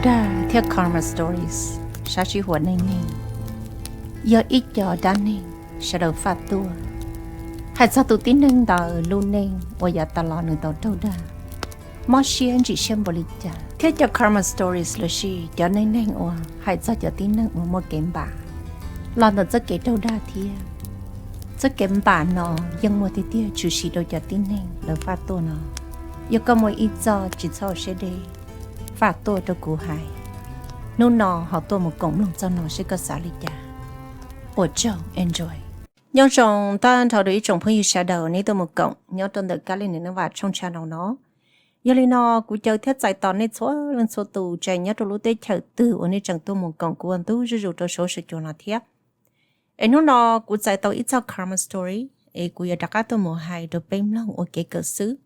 Dag thiab Karma Stories, sab sij huam neej neeg, yog ib co dab neeg sawv daws faj tuaj, hais txog tus tib neeg ntawd lub neej uas yav tas los nws tau raug dag, mob siab ntsim siab npaum li cas, thiab cov Karma Stories lossis cov neej neeg uas hais txog cov tib neeg uas muaj kev npam los ntawm txoj kev raug dag thiab. Txoj kev npam no yeej muaj tiag tiag tshwm sim rau cov tib neeg lawv faj tuaj no. Yog koj muaj ib txoj tsis txhob siab deb, faj tuaj rau kuv hais. Hnub no ho tuaj mus koom mloog txoj no seb koj xav li cas. Ua tsaug, enjoy. Nyob zoo tag nrho rau ib tsoom phooj ywg sawv daws nej tuaj mus koom nyob rau ntawm Kab Lis Neej Vam tshooj channel no. Yog li no, kuv caw thiab txais tos nej txhua leej txhua tus tseem nyob rau lub teb chaws twg uas nej tseem tuaj mus koom kuv ua ntu zuj zus rau saum huab saum cua no thiab. Es hnub no kuv txais tau ib txoj Karma Story, es kuv yuav rov qab tuaj mus hais rau peb mloog ua kev kawm xwb.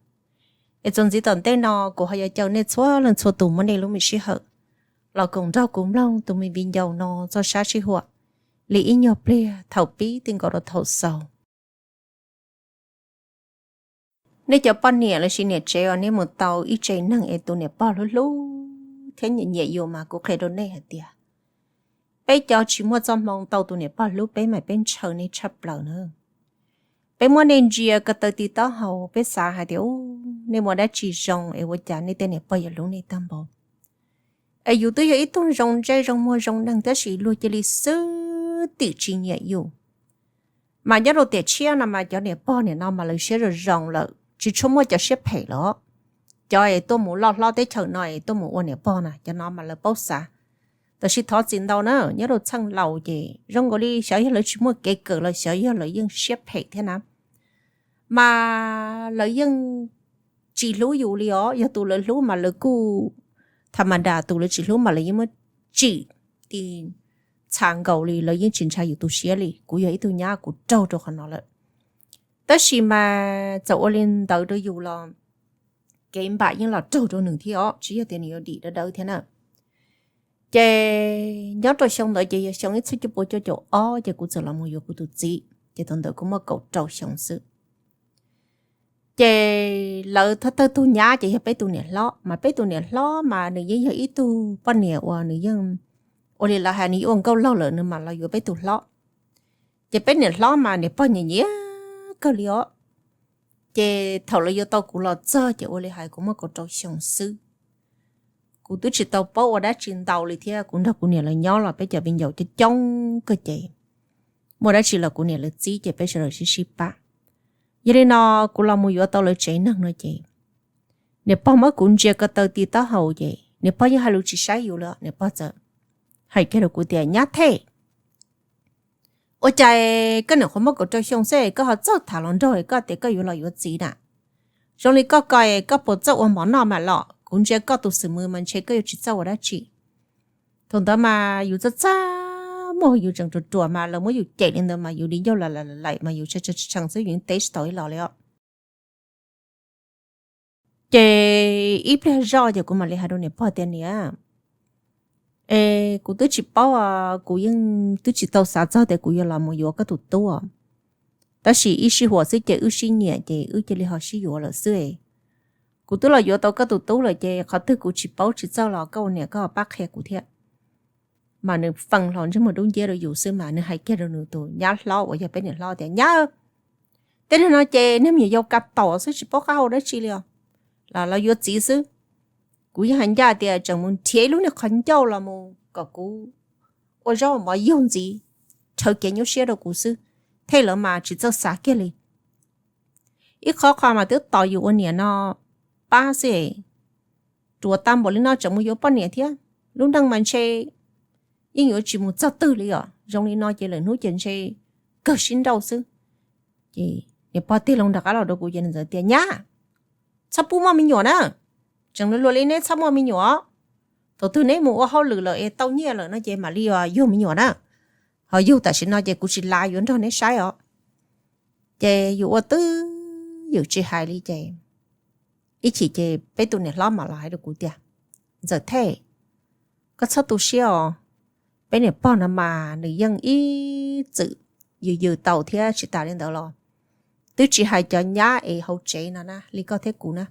Es txuas ntxiv tom ntej no kuv ho yuav caw nej txhua leej txhua tus muab nej lub me sij hawm los koom nrog kuv mloog tus me viv ncaus no txoj sab sij huam li ib nyuag pliag thaum pib ti nkaus rau thaum xaus. Nej cov poj niam lossis niam tsev uas nej mus tau ib tsev neeg es tus niam pog hlub hlub thiab nyiam nyiam yus mas kuv qhia rau nej hais tias peb cov tsis muaj txoj hmoo tau tus niam pog hlub peb mas peb ntshaw nej tshaj plaws na. Peb muab nej ntsia ko taw ti taub hau, peb xav hais tias, u, nej muaj dab tsi zoo es ua cas nej tej niam pog yuav hlub nej tag npaum. Es yus twb yog ib tug zoo ntsej zoo muag zoo neeg tab sis luag cia li xwb tim tsis nyiam yus. Mas nyob rau tiam tshiab no mas cov niam pog niam no mas lawv siab zoo zoo lawm, tsis tshua muaj cov siab phem los. Cov es tuaj mus loj hlob teb chaws no es tuaj mus ua niam pog na, cov no mas lawv paub xav. Tab sis thov txim ntau na, nyob rau txheej laus ces zoo nkaus li xyov yog lawv tsis muaj kev kawm los xyov yog lawv yeej siab phem thiab na. Mas lawv yeej tsis hlub yus li os, yog tus lawv hlub mas lawv kuj tham ma das, tus lawv tsis hlub mas lawv yeej muab tsim ti txha nkaus li, lawv yeej tsis ntshai yus tu siab li. Kuv yog ib tug nyab kuv raug rau qhov no lawm. Tab sis mas txawm ua li ntawd rau yus los kev npam yeej los raug rau nws thiab os, tsis yog tias nws yuav dim dawb dawb thiab na. Ces nyob rau xyoo ntawd ces yog xyoo ib txhiab cuaj pua cuaj caum ob ces kuv txawm los mus yuav kuv tus txiv, ces thaum ntawd kuv muaj kaum rau xyoo xwb. Ces lawv thawj thawj tug nyab ces yog peb tus niam hlob, mas peb tus niam hlob mas nws yeej yog ib tug poj niam uas nws yeej, ua li lawv hais nws yuav ua nkauj laug lawm nws mam los yuav peb tus hlob. Ces peb niam hlob mas niam pog nyiam nyiam kawg li os. Ces thaum lawv yuav tau kuv los txog ces ua li hais kuv muaj kaum rau xyoo xwb. Kuv twb tsis tau paub ua dab tsi ntau li thiab, kuv nrog kuv niam lawv nyob los peb cov viv ncaus coob coob kawg ces muaj dab tsi los kuv niam lawv txib ces peb sawv daws sib sib pab. Yog li no kuv los mus yuav tau lawv tsev neeg no ces niam pog muab kuv ntsia ko taw ti taub hau ces niam pog yeej hais lus tsis saib yus li, niam pog txawm hais kiag rau kuv tias, Nyab Thej, ua cas koj niam qhuav muaj kaum rau xyoo xwb koj ho txawj tham los nraug koj tias koj yuav los yuav txiv na? Zoo li koj ko koj puas txawj ua mov noj mas los? Kuv ntsia koj tus xwm mws mas ntshe koj yuav tsis txawj ua dab tsi. Thaum ntawd mas yus txaj txaj muag, yus tseem ruam ruam mas lawv muab yus cem li ntawd mas yus li ncauj laim laim mas yus tshee tshee xwb, yus yeej teb tsis tau ib los li os. Ces ib pliag zoj ces kuv mam li hais rau niam pog tias, Niam, es kuv twb tsis paub, kuv yeej twb tsis tau xav txog tias kuv yuav los mus yuav koj tus tub. Tab sis ib sij huam xwb ces wb sib nyiam ces wb cia li ho sib yuav lawm xwb. Kuv twb los yuav tau koj tus tub lawm ces qhov twg kuv tsis paub tsis txawj los koj ua niam koj pab qhia kuv thiab. Mas nws feej hlo ntsej muag dub nciab rau yus xwb mas nws hais kiag rau nws tus nyab hlob uas yog peb niam hlob tias, Nyab, tej neeg no ces niag me nyuam yaus kav tom xwb tsis paub qab hau dab tsi li os, los los yuav txiv xwb. Kuv yeej hais ncaj tias tseem mus nrhiav ib lub niag qhov ncauj los mus kom kuv ua zaub mov yug ntxiv, rhawv kev nyuaj siab rau kuv xwb, thiaj lawv mas tsis txawj xav kiag li. Ib qhov qhov mas twb tos yus ua niam no pab xwb, ruam tag npaum li no tseem mus yuav poj niam thiab, lub neej mas ntshe yeej yuav tsis mus txog twg li os. Zoo li no ces lwm hnub ces ntshe kawg sib nrauj xwb. Ces niam pog tig loo nram qab los rau kuv ces nws txawm tias, Nyab, txhob pub muaj me nyuam na, tseem luag luag li neb txhob muaj me nyuam. Thaum twg neb mus ua hauj lwm lawm es tau nyiaj lawm no ces mam li yug me nyuam na, ho yug tam sim no ces kuv tsis lav yuav nrog neb saib os. Ces yus ua twj ywm tsis hais li ces ib chim ces peb tus niam hlob mam los hais rau kuv tias, Ntxawm Thej, koj txhob tu siab os, peb niam pog no mas nws yeej ib txwm yws yws tau thiab tsis tas li ntawd los twb tsis hais cov nyab es hauv tsev no na li koj thiab kuv na,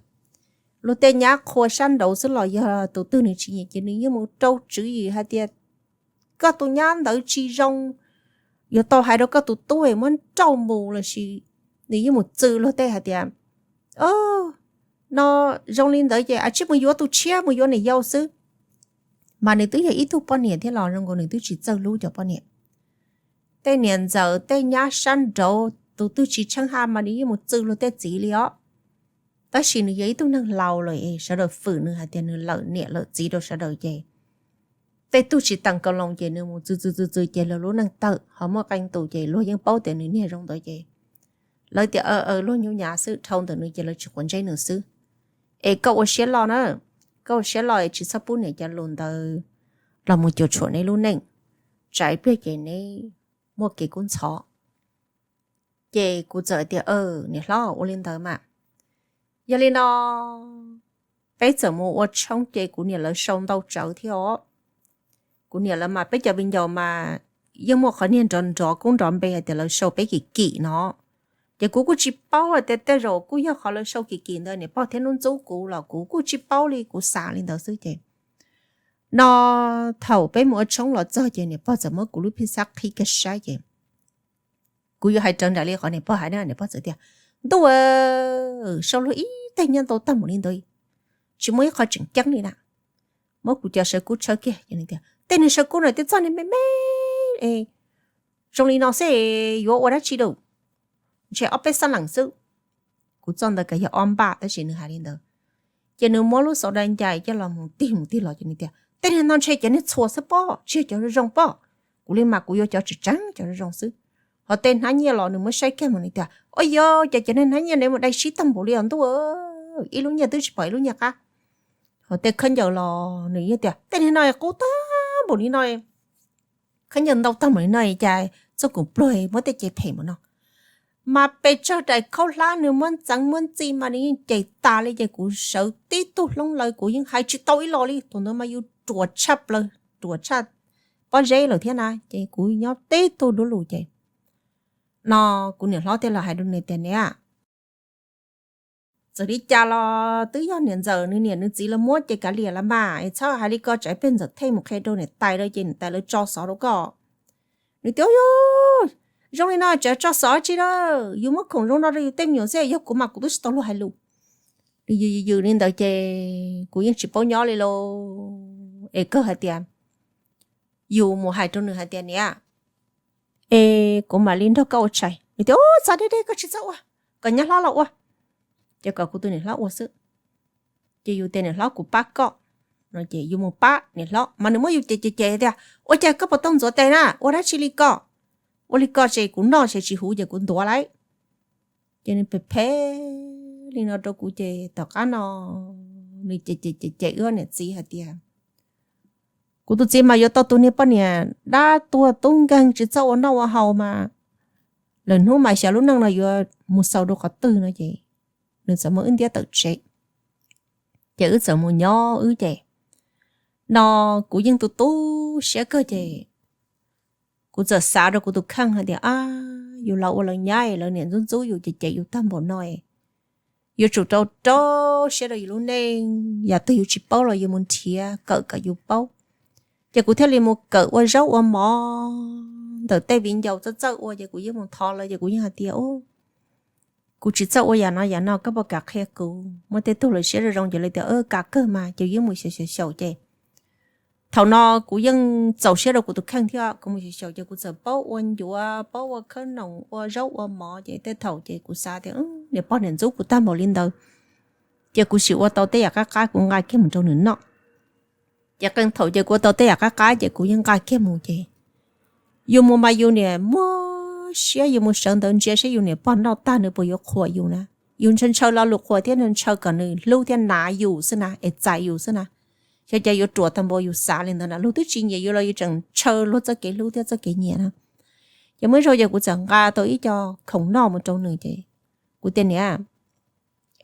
luag tej nyab qhua sab nraud xwb los yog tus twg nws tsis nyiam ces nws yeej mus rau tswv yim hais tias koj tus nyab ntawd tsis zoo, yuav tau hais rau koj tus tub muab rauj mus lossis nws yeej mus txw luag tej hais tias, o, no zoo li ntawd ces a tsij mus yuav tus tshiab mus yuav niam yau xwb. Mas nws twb yog ib tug poj niam thiab los zoo nkaus nws twb tsis txawj hlub cov poj niam. Tej niam ntxawm tej nyab sab nraud tus twg tsis tsheej haj mas nws yeej mus txw luag tej txiv li os. Tab sis nws yog ib tug neeg laus lawm es sawv daws fwm nws hais tias nws lawm niam lawm txiv rau sawv daws ces tej tug tsis teem kaus loos ces nws mus txw txw txw txw ces luag lub neej tawm ho muaj qee tus ces luag yeej paub tias nws niag zoo ntawd ces lawv tias aw luag nyuj nyav xwb dhau ntawm nws ces lawv tsis quav ntsej nws xwb. Es koj ua siab loj na, koj ua siab loj es tsis txhob pub niam cov lus ntawd los mus cuam tshuam neb lub neej, tsam ib pliag ces neb muaj kev kub ntxhov. Ces kuv txawm tias, niam hlob ua li ntawd mas. Yog li no peb txawm mus ua tshoob ces kuv niam lawv sau ntau tsawv thiab os. Kuv niam lawv mas peb cov viv ncaus mas yeej muaj qhov niag nrov nrov koob nrov npe hais tias lawv sau peb kim kim no. Ces kuv kuj tsis paub hais tias tej zaum kuj yog qhov lawv sau kim kim ntawd niam pog thiab hnub ntxub kuv los kuv kuj tsis paub li, kuv xav li ntawd xwb ces no thaum peb mus ua tshoob los txog ces niam pog txawm muab kuv lub phij xab qhib kiag saib ces kuv yuav hais raws nraim li qhov niam pog hais na, niam pog txawm tias, ntuj, sau luag ib teg nyiaj ntau tag npaum li ntawd, tsis muaj ib qho tseem ceeb li na. Muab kuv cov saw kub tshawb kiag, tej niag saw kub no tej txoj niag me me zoo li no xwb yuav ua dab tsi lawm, ntshe ob peb xab lees xwb. Kuv txoj ntawd kav yog ob npaj tab sis nws hais li ntawd. Ces nws muab lub xauv dai ncais coj los mus tig mus tig los ces nws tias, tej niag no ntshe cov niag txhuas xwb pob, tsis yog cov zoo zoo pob. Kuv li mas kuv yuav cov tseem tseeb cov zoo zoo xwb. Ho tej hnab nyiaj los nws muab saib kiag mus nws tias, ua yog ces cov niag hnab nyiaj ne mus dai sib tag npaum li os ntuj, ib lub nyiaj twb tsis pom ib lub nyiaj qab. Ho tej khaub ncaws los nws yeej tias tej niag no qub tag npaum li no, khaub ncaws ntau tag npaum li no cas txoj kum pluag muab tej ce phem mus no. Mas pes tsawg daim khaub hlab nws muab ntxeev muab ntxi mas nws yeej cem tas li ces kuv sawv tib tug hloob lawv kuv yeej hais tsis tau ib los li. Thaum ntawd mas yus ruam tshaj plaws, ruam tshaj pob zeb lawm thiab na ces kuv nyob tib tug dub lus ces no kuv niam hlob thiaj los hais rau nws tias, niam, txawm li cas los twb yog niam ntxawm nws niam nws txiv lawv muab ces kav liam los mas es txhob hais li ko tsam peb ntxawm thej mus qhia rau niam tais lawv ces niam tais lawv tso xov rau koj. Nws tias, yog zoo li no tsam tso xov tsi a, yus muab khoom zoo no rau yus tej me nyuam xwb, yog kuv mas kuv twb tsis tau luag hais lus. Nws yws yws li ntawd ces kuv yeej tsis paub nyob li lauj. Es kawg hais tias yus mus hais rau nws hais tias, niam, es kuv mam li nrog koj ua tshais. Nws tias, u, txav deb deb, koj tsis txhob ua, kom nyab hlob los ua, ces kom kuv tus niam hlob ua xwb. Ces yus tias niam hlob kuv pab koj no ces yus mus pab niam hlob mas nws muab yus cem cem cem tias, ua cas koj puas tau ntxuav tes na, ua dab tsi li ko, ua li ko ces kuv noj ces tsis huv ces kuv ntuav lawm. Ces nws phem phem li no rau kuv ces tom qab no nws cem cem cem cem wb niam txiv hais tias, kuv tus txiv mas yuav tau tus niag poj niam dab tuag tub nkeeg tsis txawj ua noj ua haus mas lwm hnub mas xyov lub neej no yuav mus xaus rau qhov twg no ces nws txawm muab wb ntiab tawm tsev. Ces wb txawm mus nyob wb ces no kuv yeej tu tu siab kawg ces kuv txawm xav rau kuv tus kheej hais tias, a, yus los ua lawv nyab es lawv niam ntxub ntxub yus ces cem yus tag npaum no es yuav tsum rau rau siab rau yus lub neej, yam twg yus tsis paub los yus mus nrhiav kawm kom yus paub. Ces kuv thiaj li mus kawm ua zaub ua mov ntawm tej viv ncaus txawj txawj ua ces kuv yeej mus thov lawv ces kuv yeej hais tias, u, kuv tsis txawj ua yam no yam no, koj puas kam qhia kuv? Muaj tej tug lawv siab zoo zoo ces lawv tias, kam kawg mas, ces yeej mus xyaum xyaum xyaum ces thaum no kuv yeej txaus siab rau kuv tus kheej thiab, kuv mus xyaum xyaum ces kuv txawm paub ua ncuav, paub ua khawb noom, ua zaub ua mov ces tej thaum ces kuv xav tias niam pog niam ntxub kuv tag npaum li ntawd ces kuv sim ua tau tej yam qab qab kuv nqa kiag mus rau nws noj. Ces qee thaum ces kuv ua tau tej yam qab qab ces kuv yeej nqa kiag mus ces yus mus mas yus niam muab siab yus mus sawv ntawd ntsia saib yus niam pog noj tag nws puas yuav qhuas yus na. Yus ntshaw ntshaw lo lus qhuas thiab ntshaw kom nws hlub thiab nav yus xwb na, es txais yus xwb na. Xyov cas yuav ruam tag npaum yus xav li ntawd na, luag twb tsis nyiam yus los yus tseem ntshaw luag txoj kev hlub thiab txoj kev nyiam na. Ces muaj ib zaug ces kuv txawm nqa tau ib co khoom noj mus rau nws ces kuv tias niam,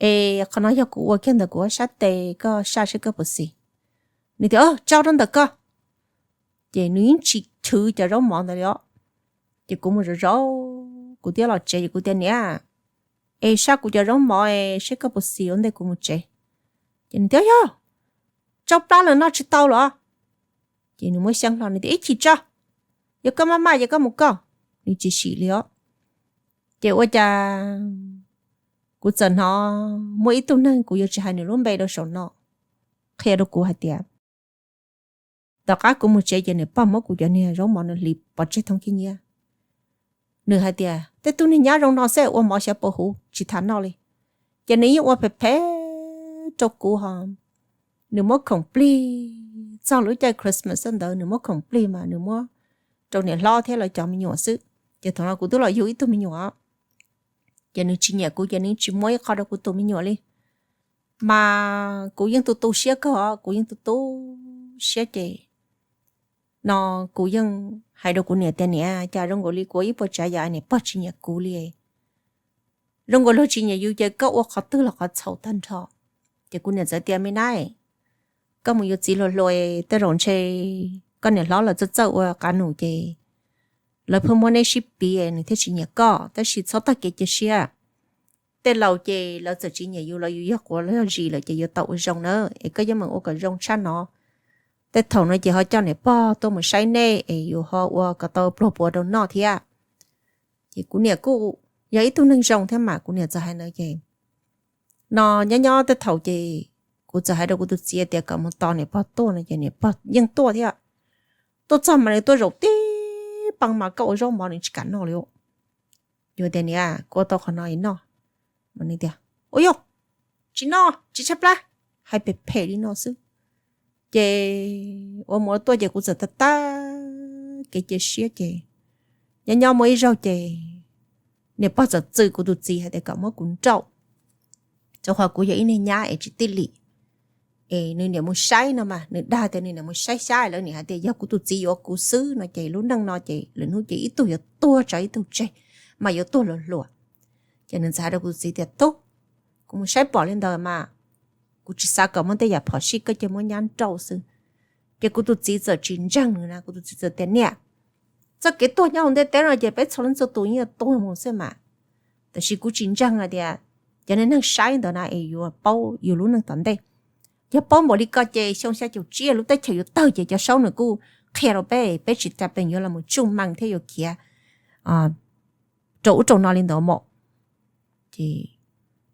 es qhov no yog kuv ua kiag ntawm kuv sab tes, koj saj seb koj puas xis. Nws tias tso rau ntawm koj. Ces nws yeej tsis chwv cov zaub mov ntawd li os. Ces kuv mus zov zov, kuv twb los tsev ces kuv tias niam, es saj kuv cov zaub mov es seb koj puas xis ua ntej kuv mus tsev. Ces nws tias, Yog, tsau plab lawm noj tsis tau los? Ces nws muab xyeeb hlo, nws tias, Ib chim tso, yog koj maj maj ces koj mus koj. Nws tsis sim li os. Ces ua cas kuv txawm hnov muaj ib tug neeg, kuv yuav tsis hais nws lub npe rau saum no, qhia rau kuv hais tias, tom qab kuv mus tsev ces niam pog muab kuv cov niag zaub mov nws hliv pov tseg thoob khib nyiab. Nws hais tias, Tej tug niag nyab zoo no xwb ua mov xyov puas huv, tsis tham noj li. Ces nws yeej ua phem phem rau kuv ho. Nws muab khoom plig, txog lub caij Christmas ntawd nws muab khoom plig mas nws muab rau niam hlob thiab lawv cov me nyuam xwb. Ces thaum no kuv twb los yug ib tug me nyuam, ces nws tsis nyiam kuv ces nws tsis muab ib qho rau kuv tus me nyuam li. Mas kuv yeej tu tu siab kawg os, kuv yeej tu tu siab ces no kuv yeej hais rau kuv niam tias, Niam, cas zoo nkaus li kuv ib puas tsav yam niam pog tsis nyiam kuv li. Zoo nkaus luag tsis nyiam yus ces koj ua qhov twg los qhov txhaum tag nrho. Ces kuv niam txawm tias, Me nab, koj mus yuav txiv hluas hluas, tej zaum ntshe koj niam hlob lawv txawj txawj ua qab num ces lawv pheej muab neb sib piv nws thiaj tsis nyiam koj, tab sis txhob tag kev cia siab. Tej laus ces lawv txawm tsis nyiam yus los yus yog quav los yog zis lawm ces yuav tau ua zoo na, es koj yeej meem ua kom zoo tshaj no. Tej thaum no ces ho coj niam pog tuaj mus saib nej es yus ho ua kom tau pluag puav rau noj thiab. Ces kuv niam kuj yog ib tug neeg zoo thiab mas kuv niam txawm hais ntawd ces no nyob nyob tej thaum ces kuv txawm hais rau kuv tus txiv tias kom mus tos niam pog tuaj no ces niam pog yeej tuaj thiab. Tuaj txog mas nws tuaj zaum tib pab mas koj ua zaub mov nws tsis kam noj li. Yus tias, Niam, kuv ua tau qhov no es noj. Nws tias, Ua yog, tsis noj, tsis tshaib plab. Hais phem phem li no xwb. Ces ua mus ua tuaj ces kuv txawm tag tag kev cia siab ces nyob nyob muaj ib zaug ces niam pog txawm txwm kuv tus txiv hais tias kom muab kuv nrauj, rau qhov kuv yog ib niag nyab es tsis tij lim. Es nws niam mus saib no mas nws dag tias nws niam mus saib xyab lawv niam hais tias yog kuv tus txiv yuav kuv xwb no ces lub neej no ces lwm hnub ces ib tug yuav tuag tso ib tug tseg, mas yuav tuag hluas hluas. Ces nws txawm hais rau kuv tus txiv tias, Tub, kuv mus saib pom li ntawd mas kuv tsis xav kom muaj tej yam phom sij, koj cia muab nyab nrauj xwb. Ces kuv tus txiv txawm tsis ntseeg nws na, kuv tus txiv txawm tias, Niam, txoj kev tuag nyob hauv ntiaj teb no ces peb txhua leej txhua tus yeej yuav tuag mus xwb mas. Tab sis kuv tsis ntseeg hais tias cov neeg saib ntawd na es yuav paub yus lub neej tom ntej. Yog paub npaum li ko ces xyoo xya caum tsib lub teb chaws yuav tawg ces cov saub nws kuj qhia rau peb, peb tsis tas peem yuav los tsuj mees thiab yuav khiav rau ub rau no li ntawd mas. Ces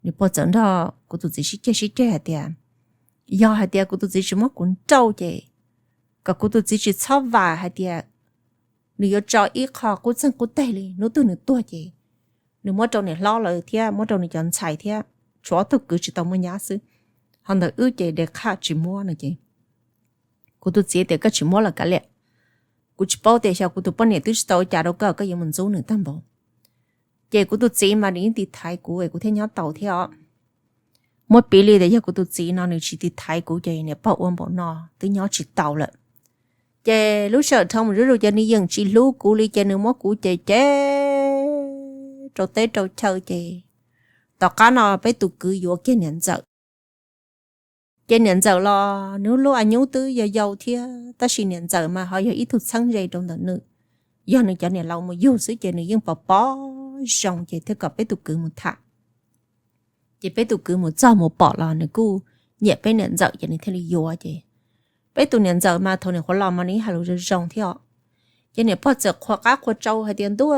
nws pog txawm nrog kuv tus txiv sib ceg sib ceg hais tias, yog hais tias kuv tus txiv tsis muab kuv nrauj ces kom kuv tus txiv tsis txhob vam hais tias nws yuav tso ib qho qub txeeg qub teg li, hnub twg nws tuag ces nws muab rau niam hlob lawv thiab muab rau nws cov ntxhais thiab, tshuav ob tug kwv tsis tau muaj nyab xwb, ho ntawm wb ces de qhaj tsis muab no ces kuv tus txiv tias, Koj tsis muab los kav liam, kuv tsis paub tias xyov kuv tus poj niam twb tsis tau ua cas rau koj, koj yuav mus ntxub nws tag npaum. Ces kuv tus txiv mas nws yeej tiv thaiv kuv es kuv thiaj nyob tau thiab os. Muab piv li tias yog kuv tus txiv no nws tsis tiv thaiv kuv ces niam pog ua npaum no twb nyob tsis tau lawm. Ces lub sij hawm dhau mus zuj zus ces nws yeej tsis hlub kuv li ces nws muab kuv cem cem rau teb rau chaw ces tom qab no peb tus kwv yuav kiag niam ntxawm. Ces niam ntxawm los nws lub a nyub twb yau yau thiab tab sis niam ntxawm mas ho yog ib tug txheeb ze rau ntawm nws. Yog nws cov niam laus mus yug xwb ces nws yeej pom pom zoo ces thiaj kom peb tus kwv mus tham. Ces peb tus kwv mus txog mus pom los nws kuj nyiam peb niam ntxawm ces nws thiaj li yuav ces peb tus niam ntxawm mas thaum niam qhuav los mas nws yeej hais lus zoo zoo thiab os. Ces niam pog txawm qhuas qab qhuas tsau hais tias, Ntuj,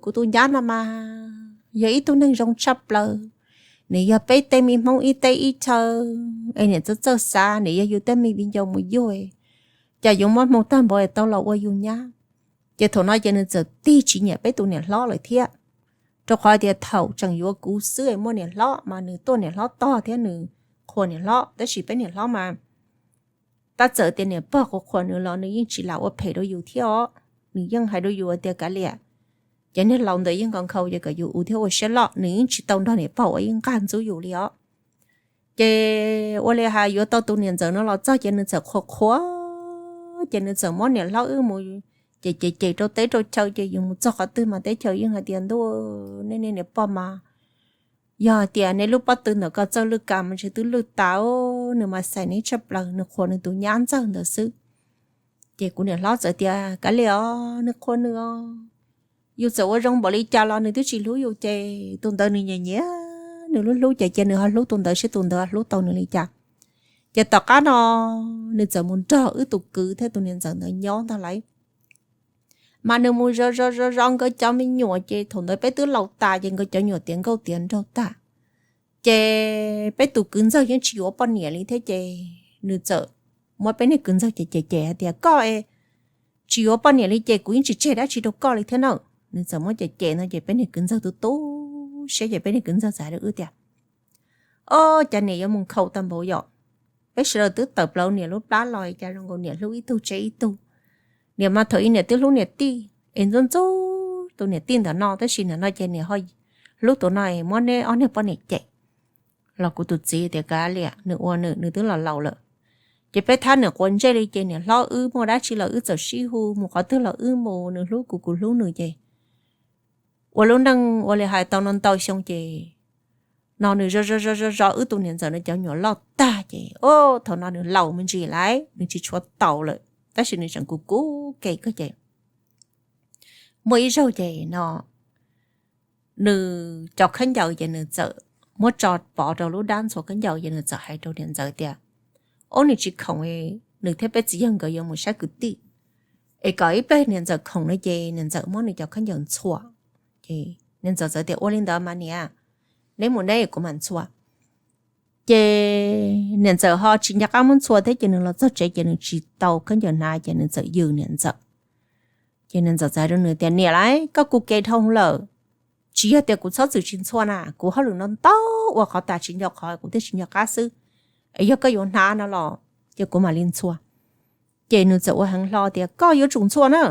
kuv tus nyab no mas yog ib tug neeg zoo tshaj plaws, nws yog peb tej me Hmoob ib teb ib chaw es niam txawj txawj xav, nws yog yus tej me viv ncaus mus yug, cas yuav muab hmoo tag npaum es tau los ua yus nyab. Ces thaum no ces nws txawm tig tsis nyiam peb tus niam hlob lawm thiab, rau qhov tias thaum tseem yuav kuv xwb es muaj niam hlob mas nws tuaj niam hlob tog thiab nws qhuas niam hlob, tab sis peb niam hlob mas tab txawm tias niam pog qhuas qhuas nws los nws yeej tsis lam ua phem rau yus thiab os. Nws yeej hais rau yus tias, Kav liam, cov niag laus ntawd yeej nkhaus nkhaus ces kom yus ua thiab ua siab loj, nws yeej tsis tau nrog niam pog ua ib nqag ntxub yus li os. Ces ua li hais yuav tau tus niam ntxawm no los txog ces nws txawm qhuas qhuas, ces nws txawm muab niam hlob wb mus ces ces ces rau teb rau chaw ces yus mus txog qhov twg mas teb chaws yeej hais tias, Ntuj, nej niam pog mas yog hais tias nej lub pob tw ntawm ko txawj lwj kas mas ntshe twb lwj tas, nws mas xais neb tshaj plaws, nws qhuas nws tus nyab ntxawg ntawd xwb. Ces kuv niam hlob txawm tias, Kav liam os, nws qhuas nws os, yus txawm ua zoo npaum li cas los nws twb tsis hlub yus ces tus ntawd nws nyiam nyiam nws lub hlub ces cia nws ho hlub tus ntawd seb tus ntawd hlub tau nws li cas. Ces tom qab no nws txawm mus nrog wb tus kwv thiab tus niam ntxawm ntawd nyob ntag lauj. Mas nws mus zov zov zov zov nkawd cov me nyuam ces thaum ntawd peb twb laus tas ces nkawd cov nyuam tiav nkauj tiav nraug tag. Ces peb tus kwv ntxawg yeej tsis yuav poj niam li thiab ces nws txawm muab peb niag kwv ntxawg cem cem cem hais tias, koj es tsis yuav poj niam li ces kuv yeej tsis tseg dab tsi rau koj li thiab na. Nws txawm muab cem cem no ces peb niag kwv ntxawg tu tu siab ces peb niag kwv ntxawg txawm hais rau wb tias, o, cas niam yuav mus nkhaus tag npaum yom. Peb sawv daws twb tawm plaws niam lub plab los cas zoo nkaus niam hlub ib tug tseg ib tug. Niam mas thaum ub niam twb hlub niam tij es ntxub ntxub tus niam tij ntawm no tab sis nim no ces niam ho hlub tus no es muab neb ob niag poj niam cem. Los kuv tus txiv tias kav liam, nws ua nws, nws twb los laus lawm. Ces peb thab niam quav ntsej li ces niam hlob wb muaj dab tsi los wb txawm sib hu, mus qhov twg los wb mus, nws hlub kuv kuv hlub nws ces ua lub neej ua li hais tau no ntau xyoo ces no nws zov zov zov zov wb tus niam ntxawm no cov nyuam loj tag ces o, thaum no nws laus me ntsis lawm nws tsis tshua taus lawm tab sis nws tseem kuv kuv ke kawg ces muaj ib zaug ces no nws cov khaub ncaws ces nws txawm muab tso pov rau lub dab ntxhua khaub ncaws ces nws txawm hais rau niam ntxawm tias, ob, nws tsis khoom, nws thiab peb txiv yawg nkawd yuav mus saib kwv tij es kom ib pliag niam ntxawm khoom no ces niam ntxawm muab nws cov khaub ncaws ntxhua. Ces niam ntxawm txawm tias, ua li ntawd mas niam, neb mus neb, kuv mam ntxhua. Ces niam ntxawm ho tsis nco qab muab ntxhua thiab ces nws los txog tsev ces nws tsis tau khaub ncaws hnav ces nws txawm yws niam ntxawm. Ces niam ntxawm txawm hais rau nws tias, niam lauj, koj kuv ke dhau lawm, tsis yog tias kuv txhob txwm tsis ntxhua na, kuv hauj lwm no ntau ua qhov tas tsis nco qhov kuv thiaj tsis nco qab xwb. Es yog koj yuav hnav no los ces kuv mam li ntxhua. Ces nws txawm ua heev hlo tias, koj yuav tsum ntxhua na,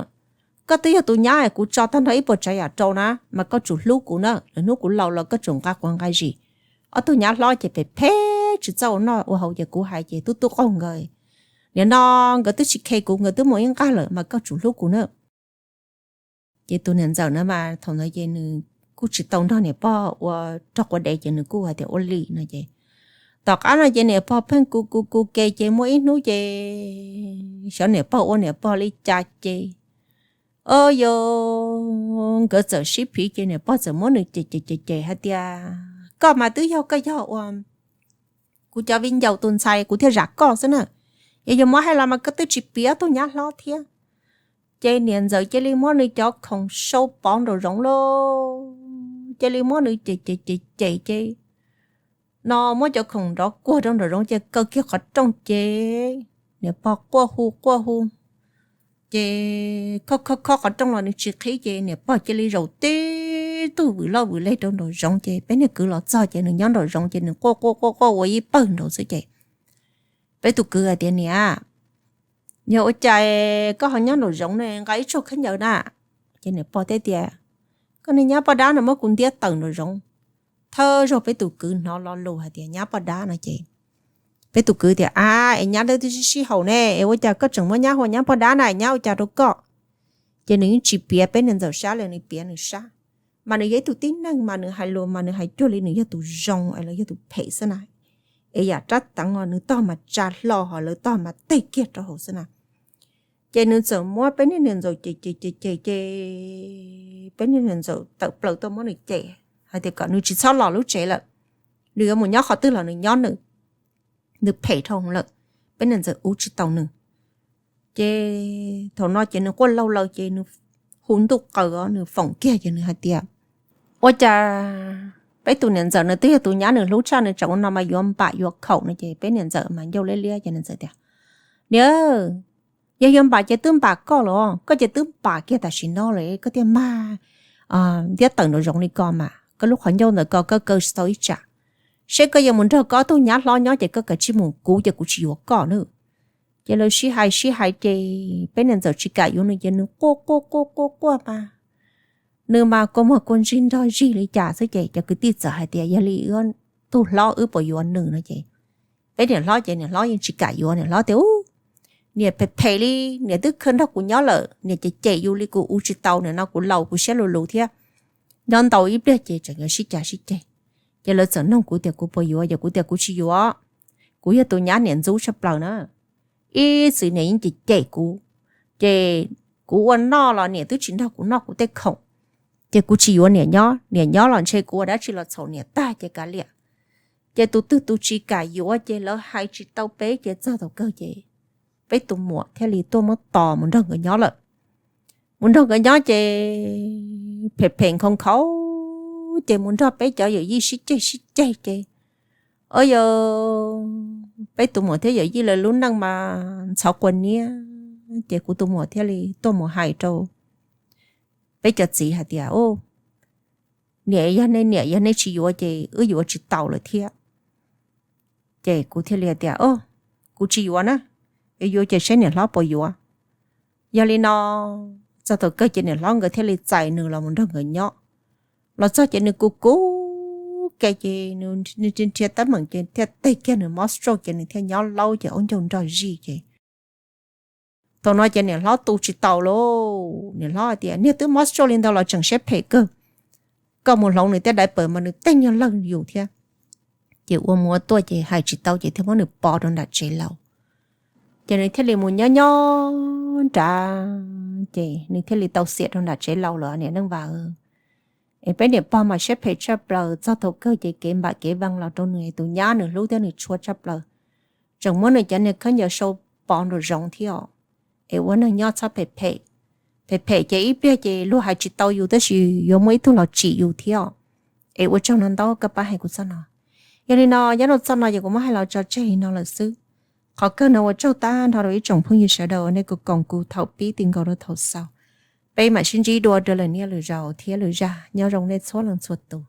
koj twb yog tus nyab es kuv tso tag nrho ib puas tsav yam rau na mas koj tsum hlub kuv na, lwm hnub kuv laus los koj tsum nqa quav nqa zis. Ob tug nyab hlob ces phem phem tsis txawj ua noj ua haus ces kuv hais ces tub tub qaug nkawd. Nim no nkawd twb tsis khe kuv, nkawd twb mus ib nqag lawm mas koj tsum hlub kuv na. Ces tus niam ntxawm na mas thaum ntawd ces nws kuj tsis tau nrog niam pog ua rog quav dev ces nws kuj hais tias ua li no ces tom qab no ces niam pog pheej kuv kuv kuv ke ces muaj ib hnub ces xyov niam pog ua niam pog li cas ces o, yog nkawd txawm sib phiv ces niam pog txawm muab nws cem cem cem cem hais tias, koj mas twb yog koj yog ua kuv cov viv ncaus tus ntxhais kuv thiaj zam koj xwb na. Yog yuav muab hais los mas koj twb tsis piav tug nyab hlob thiab. Ces niam ntxawm cia li muab nws cov khoom sau pov nraum zoov lauj, cia li muab nws cem cem cem cem ces no muab cov khoom nrov kuag rau nraum zoov ces kaw kiag qhov rooj ces niam pog quaj hu quaj hu ces khob khob khob qhov rooj los nws tsis qhib ces niam pog cia li zaum tib tug vwm loj vwm leg rau nraum zoov ces peb niag kwv los txog ces nws nyob nraum zoov ces nws quaj quaj quaj quaj ua ib pawg nraud xwb ces peb tus kwv hais tias, niam, yog ua cas koj ho nyob nraum zoov ne, nqa ib tsug khaub ncaws na? Ces niam pog teb tias, koj niag nyab poj dab no muab kuv ntiab tawm nraum zoov. Thawj zaug peb tus kwv hnov lo lus hais tias nyab poj dab no ces peb tus kwv tias, ab, es nyab dab twb sib sib haum ne, es ua cas koj tseem muab nyab hu ua nyab poj dab na, nyab ua cas rau koj? Ces nws yeej tsis piav peb niag ntxawm sab li, nws piav nws sab. Mas nws yog ib tug tib neeg mas nws hais lus mas nws hais cuag li nws yog tus zoo es lawv yog tus phem xwb na. Es yam rab teev os nws tog mas tsa hlo hos lawv tog mas teg kiag rau hauv xwb na. Ces nws txawm muab peb niag niam ntxawm cem cem cem cem ces peb niag niam ntxawm tawm plaws tuaj muab nws cem hais tias kom nws tsis txhob los lub tsev lawm, nws yuav mus nyob qhov twg los nws nyob nws, nws phem dhau hwv lawm, peb niam ntxawm uv tsis tau nws. Ces thaum no ces nws quaj laug laws ces nws hu ntuj qaws os, nws foom kiag ces nws hais tias, ua cas peb tus niam ntxawm nws twb yog tus nyab nws hlub tshaj nws tseem ua no mas yuav npam yuav khaum no ces peb niam ntxawm mas ncauj liab liab ces niam ntxawm tias, niam, yog yuav npam ces twb npam koj los, koj ces twb npam kiag tam sim no lawm koj thiaj mag ntiab tawm nraum zoov li ko mas koj lub qhov ncauj ntawm ko koj kaw tsis tau ib tsam. Seb koj yuav mus nrog koj ob tug nyab hlob nyob ces koj kav tsij mus, kuv ces kuv tsis yuav koj na. Ces lawv sib hais sib hais ces peb niam ntxawm tsis kam yuav nws ces nws quaj quaj quaj quaj quaj mas nws mas kua muag kua ntsig nrog zig li cas xwb ces cov kwv tij txawm hais tias yog li wb tus hlob wb puas yuav nws no ces peb niam hlob ces niam hlob yeej tsis kam yuav, niam hlob tias, u, niam phem phem li, niam twb khaws nrog kuv nyob lawm, niam cem cem yus li kuv uv tsis tau, nim no kuv laus kuv siab luv luv thiab, nyob ntau ib pliag ces tseem yuav sib cav sib ceg. Ces lawv txawm nug kuv tias kuv puas yuav, ces kuv tias kuv tsis yuav, kuv yog tus nyab niam ntxub tshaj plaws na. Ib txwm niam yeej cem cem kuv, ces kuv ua noj los niam twb tsis nrog kuv noj kuv tej khoom, ces kuv tsis yuav niam nyob, niam nyob los ntshe kuv ua dab tsi los txhaum niam tag ces kav liam. Ces tus twg tus tsis kam yuav ces lawv hais tsis tau peb ces txog thaum kawg ces peb tus muam thiaj li tuaj muab tos mus nrog nkawd nyob lawm. Mus nrog nkawd nyob ces phem phem nkhaus nkhaus ces mus nrog peb cov yawm yij sib ceg sib ceg ces, o yog peb tus muam thiab yawm yij lawv lub neej mas ntxhov quas niab ces kuv tus muam thiaj li tuaj mus hais rau peb cov txiv hais tias, niam, yog nej niam yog nej tsis yuav ces wb yuav tsis tau lawm thiab. Ces kuv thiaj li hais tias, kuv tsis yuav na, yuav yuav ces seb niam hlob puas yuav. Yog li no txog thaum kawg ces niam hlob nkawd thiaj li txais nws los mus nrog nkawd nyob. Los txog ces nws kuv kuv ke ces nws nrhiav teeb meem ces thiaj teg kiag nws mob stroke ces nws thiaj nyob laub ces ua ncauj nrog zij ces thaum no ces niam hlob tu tsis tau lauj. Niam hlob hais tias, niag twb mob stroke li ntawd los tseem siab phem kawg, koj mus hloov nws tej diaper mas nws tej nyuag lawg yus thiab. Ces ua mus ua tuaj ces hais tsis tau ces thiaj muab nws pov rau nram tsev laus. Ces nws thiaj li mus nyob nyob nrad ces nws thiaj li tau xiam rau nram tsev laus lawm niam neej Vam. Es peb niam pog mas siab phem tshaj plaws, txog thaum kawg ces kev npam kev vees los rau nws tus nyab nws hlub thiab nws tshua tshaj plaws, tseem muab nws cov niag khaub ncaws sau pov nraum zoov thiab os. Es ua neeg nyob txhob phem phem, phem phem ces ib pliag ces luag hais tsis tau yus tab sis yuav muaj ib tug los tsim yus thiab os. Es ua tsaug no ntau koj pab hais kuv txoj no. Yog li no nyob rau txoj no ces kuv muab hais los tso tseg li no lawm xwb. Qhov kawg no ua tsaug tag nrho rau ib tsoom phooj ywg sawv daws nej kuj koom kuv thaum pib ti nkaus rau thaum xaus. Peb mam sib ntsib dua rau lwm niaj lwm zaus thiab lwm zaj. Nyob zoo nej txhua leej txhua tus.